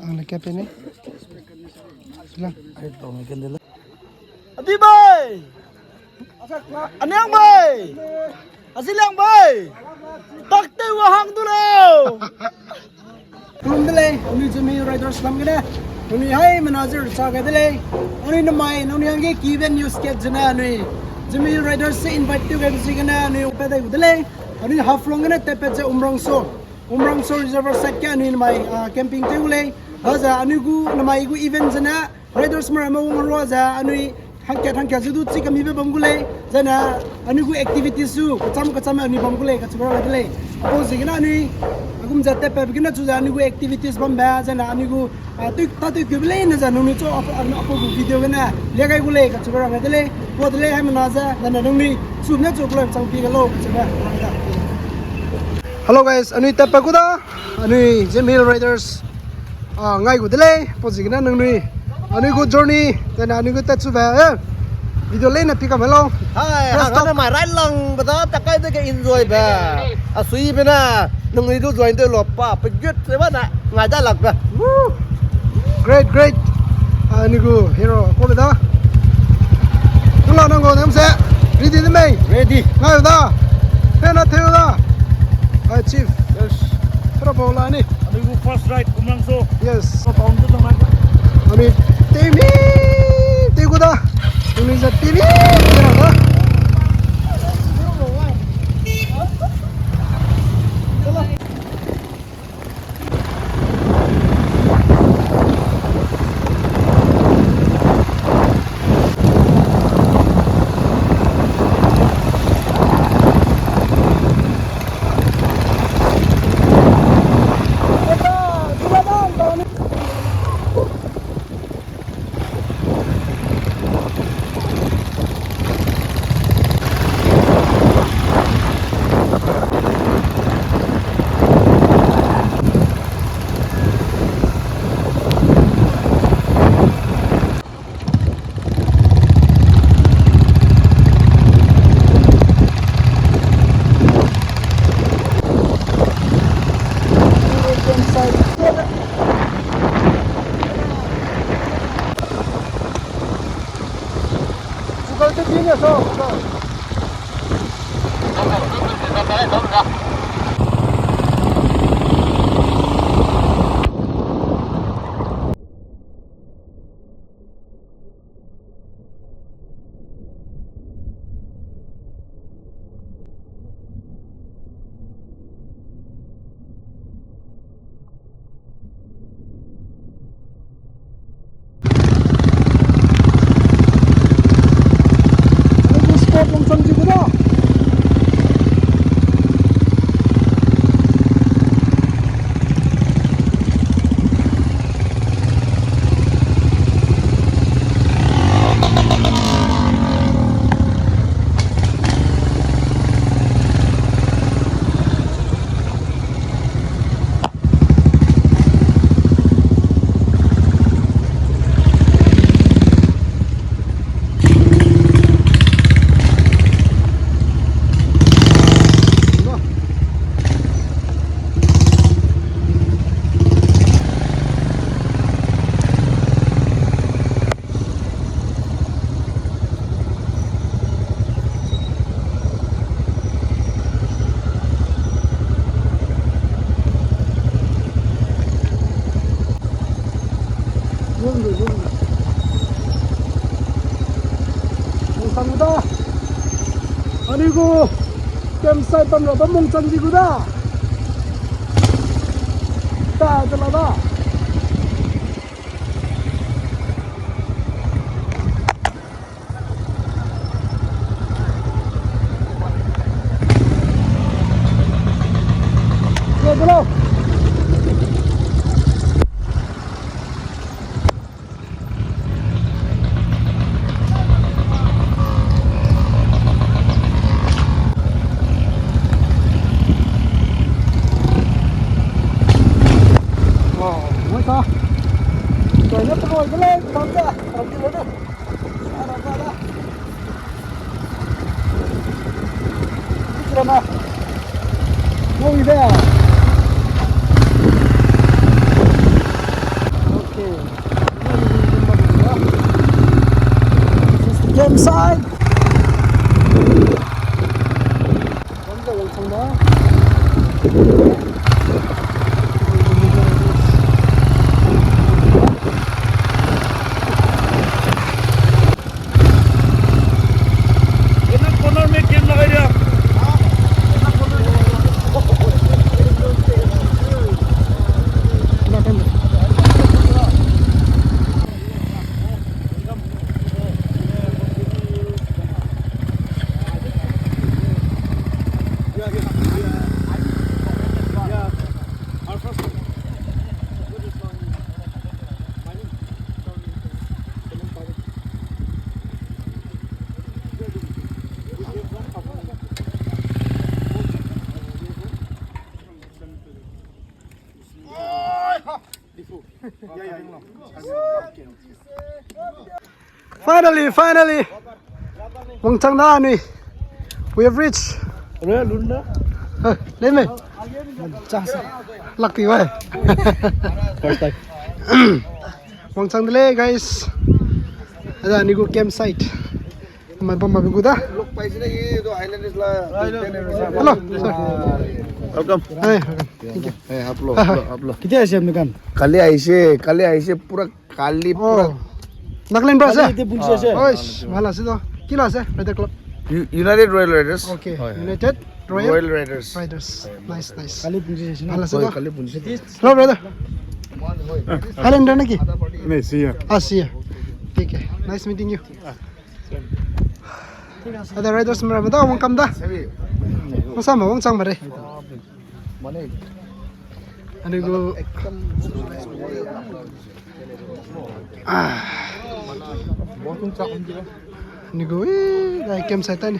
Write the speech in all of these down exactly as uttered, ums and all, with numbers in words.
Ang le kepei ne. Sila. Ai, tau me kendele. Adi bai! Aniang bai! Aziliang bai! Takte wa hang du lo! Kelum de lei, anui Zeme Hill Riders lam gene. Anui hai mena zir sa gai de lei. Anui namai, anui hangge kibe news kat zene anui Zeme Hill Riders se invite tew gai be ziegene anui pe dai gu de lei. Anui Haflong gene tepat ze Umrangso. Umrangso Reservoir side ge anui namai, ah, camping tew gu lei. Daze anui gu namai gu event zene Riders meramme wang rua ze anui hangkat hangkat ze du chi kamibe bam gu lei, zene anui gu activities zu kacham kacham anui bam gu lei kacheube rang de lei. Apau ziegene anui agum ze tepat gene chu ze anui gu activities bambe, zene anui gu, ah, tui, ta tui kube leine ze nangnui chu apau, apau gu video gene lia gai gu lei kacheube rang de lei. Pau de lei haimena ze, zene nangnui chu ne chu gu lei chang pi ge lau kacheube rang de. Hello guys, anui tepat gu da. Anui Zeme Hill Riders, ah, ngai gu de lei, pau ziegene nangnui anui gu journey, zene anui gu tatchube, eh, video leine pi kam hello. Hai, press hang stop. Hane mai rai lang be da, takai de ge enjoy be. A sui be na, nangnui du join de lo pa, pe gut se ba na, ngai da lak be. Woo! Great, great. Ah, anui gu hero, ko be da. Tula nang go nam se. Ready de mei? Ready. Ngai da. Pe na theu da. Ah, chief. Yes. Tera bau la ni. Anui gu first ride, Umrangso. Yes. Ko town tu tong na. Anui temi, te gu da. Anui za temi, te ra da. Mongchang da. Anui gu campsite bam ra bam mongchang di gu da. Ta, ta la da. Finally, finally. Wangchang da ni. We have reached. Re, lun da. Eh, le me. Chang se. Lucky wai. First time. Wangchang de le, guys. Ada ni gu campsite. Mai bam ma gu da. Hello. Sir. Welcome. Hi, welcome. Thank you. Hey, haplo, haplo, haplo. Kiti aise apni kan? Kali aise, kali aise, pura kali, pura. Oh. Nagaland bra se? Kali te punsi se. Oh, yes. Mala se do. Kila se? Rider Club. U-, United Royal Riders. Okay. Oh, yeah. United Royal Royal Riders. Riders. Nice, nice. Kali punsi se. Mala se do. Oh, kali punsi. Hello, brother. Highlander na ki? नहीं, सी है। Ah, सी है। ठीक है। Nice meeting you. Ada riders mera meda wangkam da. Masa ma wangchang ma re. Ani gu. Ah. Ani gu, eh, dai campsite ta ni.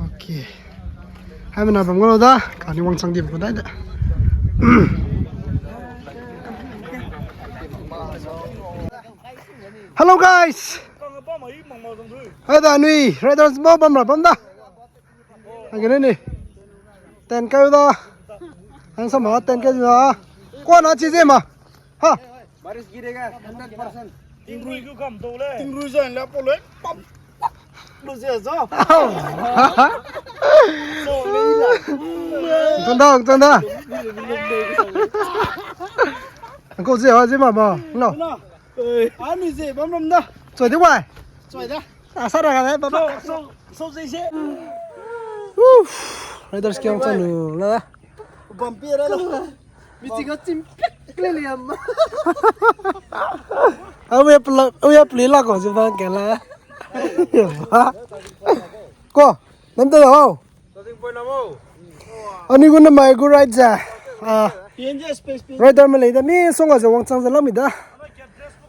Okay. Hai mena bam ngau da, kani wangchang di bu dai da. Hello guys. Hai da nui riders bo bam ra bam da. Agene ni. Ten kai da. Ang sama ten kai da. Ko na chi ze ma. Ha. बारिश गिरेगा, hundred percent. Tingrui gu kam do le. Tingrui zan la po le. Pam. Lu ze zo. Tunda, tunda. Ko ze ha ze ma ma. No. Ani ze bam ram da. Choi de wai. Choi da. Asa ra ga ba. So, so, so ze se. Riders kiang chanu la. Bam pi ra la. Mi chi ga chim pik le liam. Awe pla, awe pli la ko ziba ke la. Ko, nam ta ho. Ani gu na mai gu ride za. Ah. Rider me lei da mi song a za wangchang za lam mi da.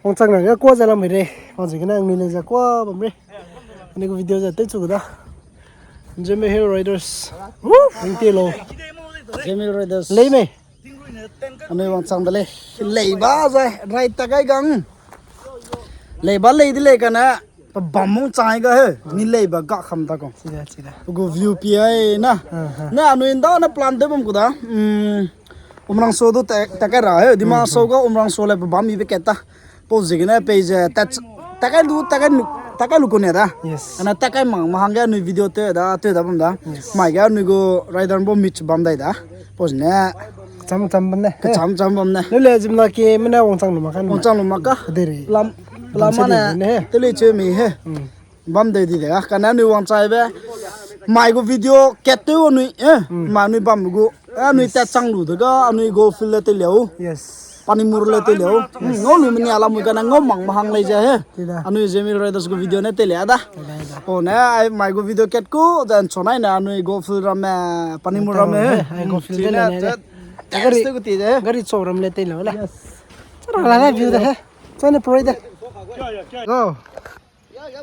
Wangchang na ga kwa za lam mi re. Wangchang na ngi le za kwa bam re. Ani gu video za te chu da. Zeme Hill Riders. Woo! Ringte lo. Zeme Hill Riders. Lei me. Anui wangchang de lei. Lei ba zai, rai ta gai gang. Lei ba lei de lei kane. Pa bam mong chai ga he. Ni lei ba ga kham ta kong. Chida, chida. Gu view pi ai na. Ah, ah. Na anui nda na plan de bam ku da. Hmm. Umrangso du ta, ta kai ra he. Dima so ga Umrangso le pa bam mi be keta. Pau ziegene pei ze, ta, ta kai lu, ta kai lu, ta kai lu kune da. Yes. Ana ta kai mang, ma hangge anui video te da, te da bam da. Yes. Mai ge anui gu rider bo meet bam dai da. Pau zene. Cham, cham bam ne. Ke cham, cham bam ne. Lele zimna ke mene wangchang lu ma ka. Wangchang lu ma ka. Deri. Lam, lam ma ne. Te le che mi he. Hmm. Bam dai di de, ah, kane anui wangchai be. Mai gu video kat tew anui, eh, mm, ma anui bam gu. Eh, anui ta chang lu de ga, anui go field le te leu. Yes. Panimur le te leu. Yes. Mm, ngau lu mini ala mui kane ngau mang ma hang lei ze he. Tida. Anui Zeme Hill Riders gu video ne te le da. Tida, tida. O ne, ai mai gu video kat ku, then chonai ne anui go field ram me, Panimur ram me he. Ai go field le ne. Gari, gari chau ram le te leu le. Yes. Chara la na view de he. Chane pro de. Go.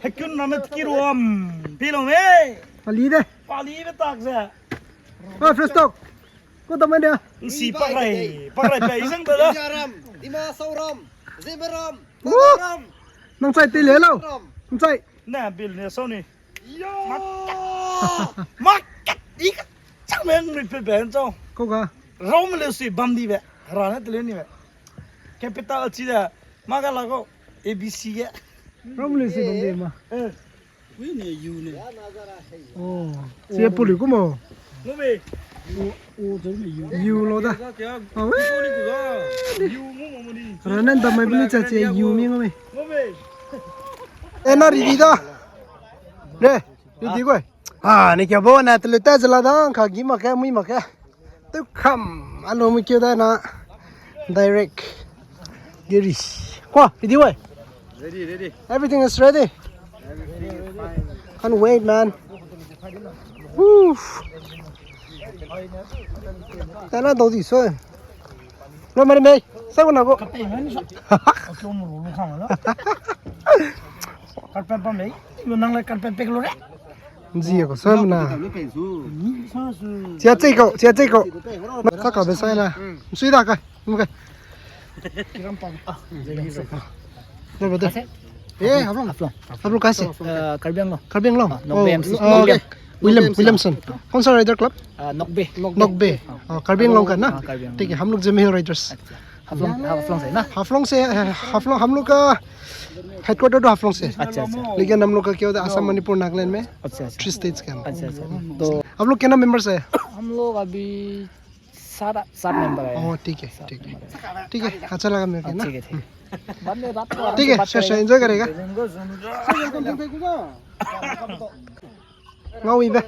Hekun na met ki ruam, pilong e. Pali de. Pali be tak ze. Ah, fresh talk. Ko ta mai de. Nsi pakrai, pakrai pe isang ta da. India ram, Dima Hasao ram, Zeme ram, Woo! Naga ram. Nang chai te le lo. Ram. Nang chai. Na bil ne so ni. Yo. Makat. Makat. Ika. Chang me ngui pe ben so. Ko ga. Rom le si bam di be. Ra na te le ni be. Capital chi da. Ma ga la ko. A B C ge. Ram le si bam di ma. Eh. Ui ne, yu ne. Oh, si puli ku mo. Ngome. O, o, zo me yu. Yu lo da. Ah, we. Yu mo mo ni. Ra nan da mai bini cha che yu mi ngome. Ngome. E na ri di da. Re, ri di koi. Ah, ni kya bo na telu ta zela da, ka gi ma ke, mui ma ke. Tu kam, alo mu keu da na. Direct. Giri. Kwa, ready wai? Ready, ready. Everything is ready? Everything is fine. Can't wait, man. Woo. Tana dau di so. Lo mari mei, sa ko na ko. Karpet pam mei, lo nang le karpet pek lo re. Nzi ko sa na. Chia chei ko, chia chei ko. Sa ka be sa na. Sui da ka. Muka. Lo bade. Eh, Haflong. Haflong. Haflong kaise? Karbi Anglong. Karbi Anglong. Nokbe M C. William, Williamson. कौन सा rider club? Nokbe. Nokbe. Karbi Anglong का ना? ठीक है, हम लोग Zeme Hill Riders। Haflong, Haflong से ना? Haflong से, Haflong, हम लोग का headquarter तो Haflong से। अच्छा, अच्छा। लेकिन हम लोग का क्या होता है, असम, मणिपुर, नागालैंड में। अच्छा, अच्छा। Three states के हम। अच्छा, अच्छा। तो आप लोग कितना members है? हम लोग अभी सात, सात member है। ओह, ठीक है, ठीक है। ठीक है, अच्छा लगा मिलके ना। ठीक है, ठीक है। बाद में रात को आराम से बात करेंगे। ठीक है, sure, sure, enjoy करेगा। Ngau ibe.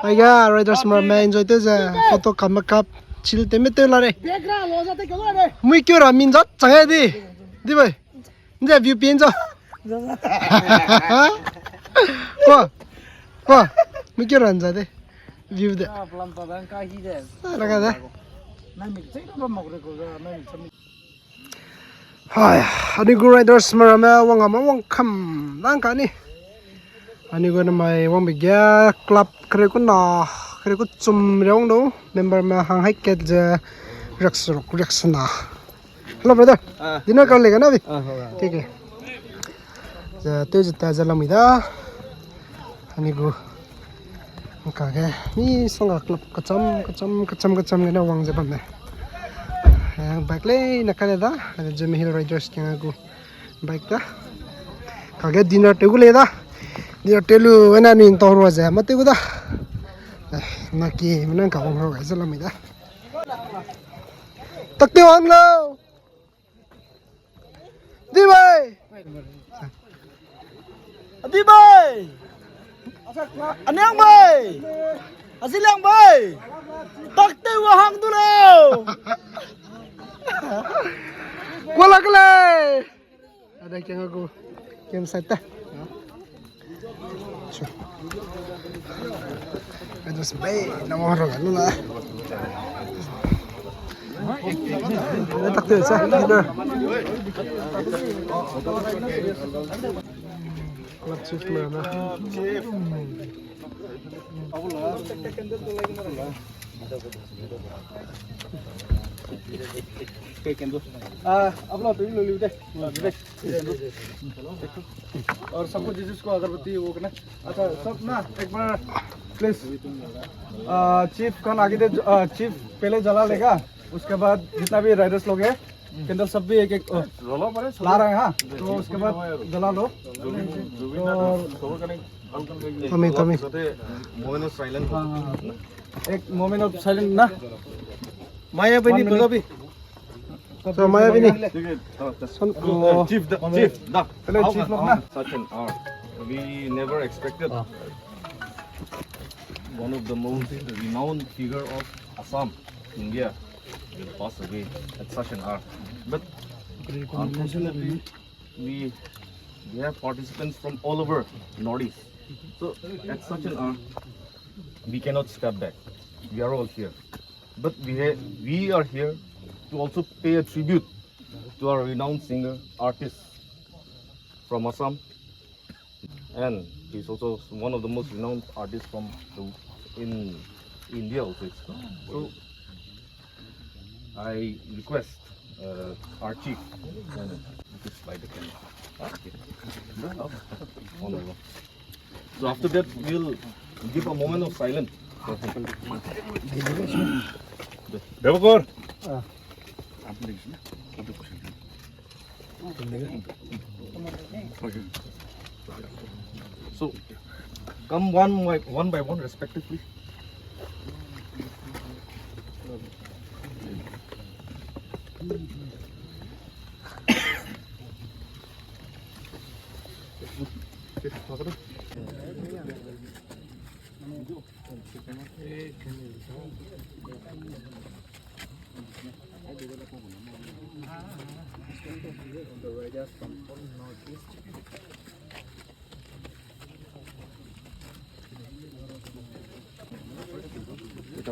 Aiga, riders meramme enjoy tew ze, photo kap me kap, chill tew me tew la re. Mui keu ra min zat chang e di. Di bai. Nze view pin zo. Ko. Ko. Mui keu ra nza de. View de. Sa la ga de. Hai, anui gu riders meramme wang a ma wang kam lang ka ni. Anui gu namai wangbe ge club kere ku na, kere ku chum re wang du, member me hang hai kat ze riakseruk riaksena. Hello brother. Dinner कर लेगा ना अभी? ठीक है. Ze tew ze ta ze lamui da. Anui gu. Kage misongga club kacham kacham kacham kacham gene wang ze bam ne. Bike lei na kale da. Zeme Hill Riders kiang gu bike da. Kage dinner tew gu lei da. Dinner tew lu wena ni ntau rua ze ma tew gu da. Naki menang ka wang rua ze lamui da. Tak tew hang lo. Di bai. Di bai. Aniang bai. Aziliang bai. Tak tew wa hang du lo. Kuala kele. Ada kiang aku. Kiang side ta. Sure. Aduh sebai na wang rang lu na. Ada tak tu sa leader. Club chief mana? आप लोग तो ये लो, लो दे। और सबको जिस जिसको अगरबत्ती वो करना। अच्छा, सब ना एक बार प्लीज। चीफ का आगे दे, चीफ पहले जला लेगा, उसके बाद जितना भी राइडर्स लोग हैं, कैंडल सब भी एक एक ला रहे हैं, हाँ। तो उसके बाद जला लो। और तमी, तमी। Moment of silence। हाँ, हाँ, हाँ। एक moment of silence ना। माया बहिनी बोला भी। So, माया बहिनी। ठीक है, हाँ, हाँ। Chief, the chief, the पहले chief लोग ना। Such an hour। We never expected one of the most renowned figure of Assam, India, will pass away at such an hour. But unfortunately, we, we have participants from all over Northeast. So at such an hour, we cannot step back. We are all here. But we, ha- we are here to also pay a tribute to our renowned singer, artist from Assam. And he's also one of the most renowned artists from the, in India also. So I request, uh, our chief, uh, to slide the camera. Okay. Honorable. So after that, we'll give a moment of silence. Devakor. So, come one by, one by one, respectively.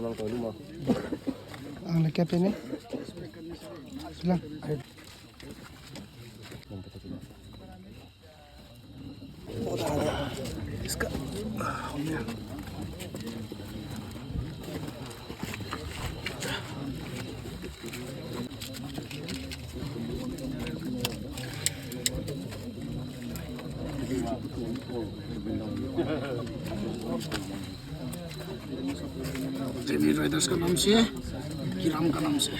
Ang le kape ne. Lang. J V Riders ka nam se, Kiram ka nam se.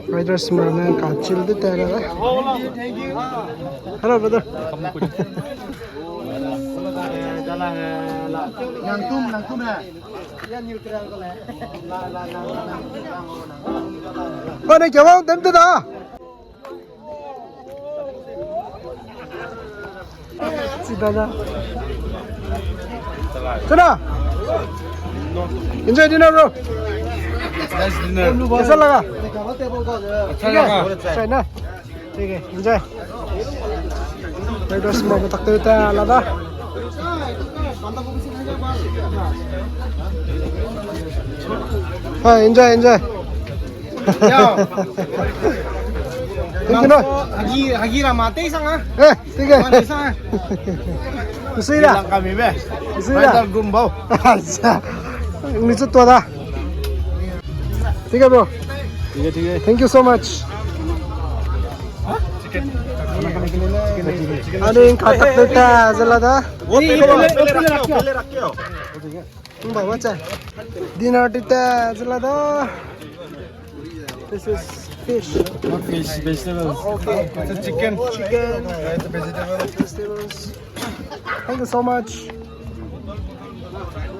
Riders meramme ka chill de ta la. Hello, brother. Nang tum, nang tum, eh. Ba ne kya wang tem te da. Sida da. Chana. Enjoy dinner, bro. Nice dinner. Kaisa laga? Acha laga. Chai na. Thik hai, enjoy. Riders meramme tak tew ta la da. Hai, enjoy, enjoy. Yo. Thank you, no. Hagi, hagi ra ma tei sang a. Eh, thik hai. Ma tei sang a. Kusui da. Lang kami be. Kusui da. Pai gum bau. Acha. Ni chu tua da. Thik hai, bro. Thik hai, thik hai. Thank you so much. Ani ka tak tew ta ze la da. वो पहले, पहले रखो, पहले रखो। Ba wa cha. Dinner tew ta ze la da. This is fish. Not fish, vegetables. Okay. It's a chicken. Chicken. Yeah, it's a vegetable. Vegetables. Thank you so much.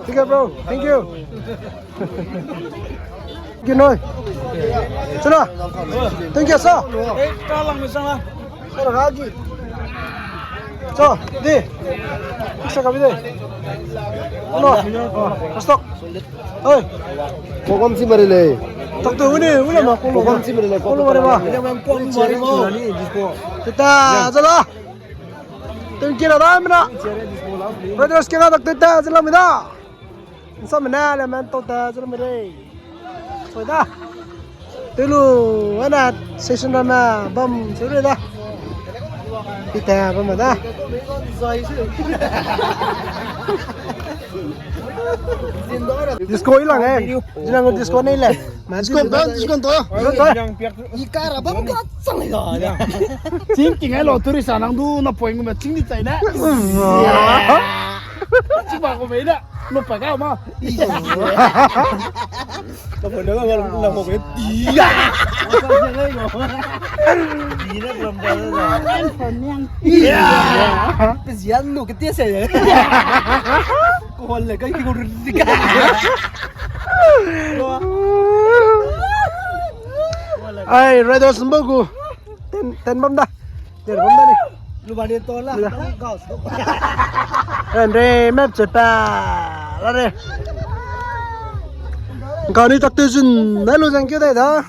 Thank you, bro. Thank you. Thank you, noi. Chana. Thank you, sir. Eh, ka lang me sang la. Sir, ha ji. So, di. Isa ka bi de. Ano? Oh, stock. Oi. Kokam si mari le. Tak tu uni, uni ma kokam si mari le. Kokam mari ma. Kita, jala. Thank you, da mina. Brothers, kena tak tu ta, jala mina. Nsa mina le man to ta, jala mire. Soi da. Telu, ana session ramme bam sui da. Pita bam da. Disco i lang eh. Jinang disco nei le. Disco ban, disco to. Disco to. I ka ra bam ka chang le da. Ching king ai lo tourist a nang du na point gu me ching di chai na. Ching ba ko me da. Lo pa ka ma. Lo pa na ma lo pa ke. Iya. Iya. Pe zian nu ke tie se. Ko le kai ki ko ri ka. Ai, riders mbo gu. Ten, ten bam da. Ten bam da ni. Lu ba ni to la. Lu ba. Ren re map che pa. La re. Ga ni tak te zun na lu zang keu dai da.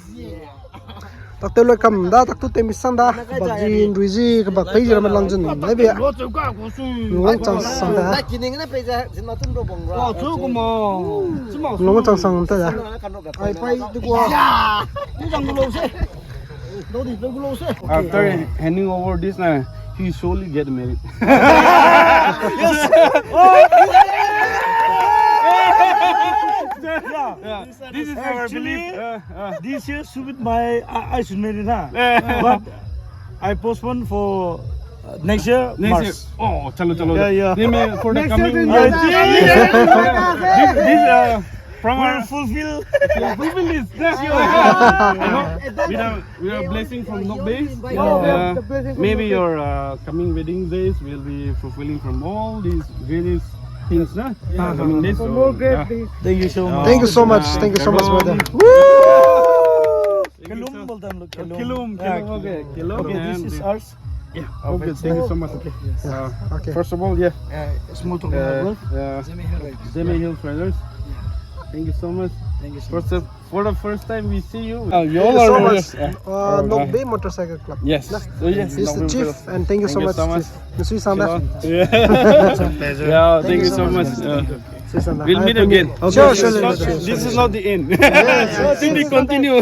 Tak te lu kam da, tak tu te mi sang da. Bak ji, nrui ji, ka bak pei ji ram lang zun. Ai bia. Lu wang chang sang da. Na kining na pei ze, zin ma tun ro bong ra. Lu wang chang sang ta da. Ai pai tu kwa. Ni zang lu se. After handing over this, na, he surely get married. Yeah. This is our belief. Actually, this year should be my, I, I should marry na. Yeah. But I postpone for, uh, next year, March. Next year. Oh, chalo, chalo. Yeah, yeah. Next year, for the coming year. This, this, uh, From our fulfill. Yeah, fulfill this. Yes, you are. You know, with a, with a blessing from Nok Base. Yeah. Uh, maybe your, uh, coming wedding days will be fulfilling from all these various things, na? Yeah. Coming days, so, more great things. Thank you so much. Thank you so much, brother. Woo! Kelum, well done, look, Kelum. Kelum, Kelum, okay. Kelum, okay, this is ours. Yeah, okay, thank you so much. Okay. Yes. Uh, okay. First of all, yeah. Uh, small talk, uh, yeah. Zeme Hill Riders. Yeah. Thank you so much. Thank you so much. For the, for the first time we see you. Uh, you all are so much. Uh, Nokbe Motorcycle Club. Yes. Oh, yes. He's the chief, and thank you so much, chief. Thank you so much. Yeah, thank you so much. Uh, we'll meet again. Okay, sure, sure, sure. This is not the end. Yes, yes. To be continued.